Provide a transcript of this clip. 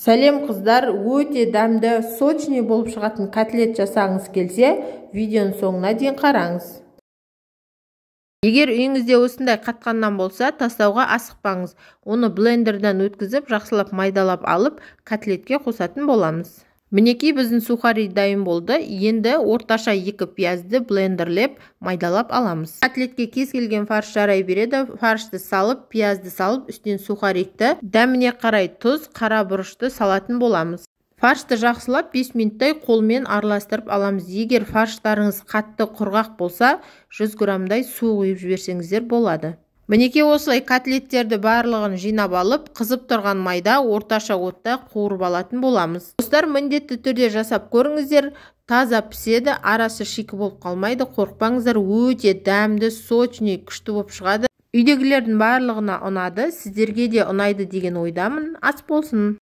Сәлем, қыздар! Өте дәмді, сочный болып шығатын котлет жасағыңыз келсе, видеоның соңына дейін қараңыз. Егер үйіңізде осындай қатқан нан болса, тастауға асықпаңыз. Оны блендерден өткізіп, жақсылап майдалап алып, котлетке қосатын боламыз. Мінекей, біздің сухари дайын болды. Енді орташа екі пиязды блендерлеп, майдалап аламыз. Котлетке кез келген фарш жарай береді. Фаршты салып, пиязды салып, үстінен сухарикті, дәміне қарай тұз, қара бұрышты салатын боламыз. Фаршты жақсылап 5 минуттай қолмен араластырып аламыз. Егер фарштарыңыз қатты, құрғақ болса, 100 граммдай су құйып жіберсеңіздер болады. Мінекей, осылай котлеттерді барлығын жинап алып, қызып тұрған майда орташа отта қуырып алатын боламыз. Достар, міндетті түрде жасап көріңіздер. Таза піседі, арасы шикі болып қалмайды, қорықпаңыздар. Өте дәмді, сочный, күшті болып шығады. Үйдегілердің барлығына ұнады, сіздерге де ұнайды деген ойдамын. Ас болсын!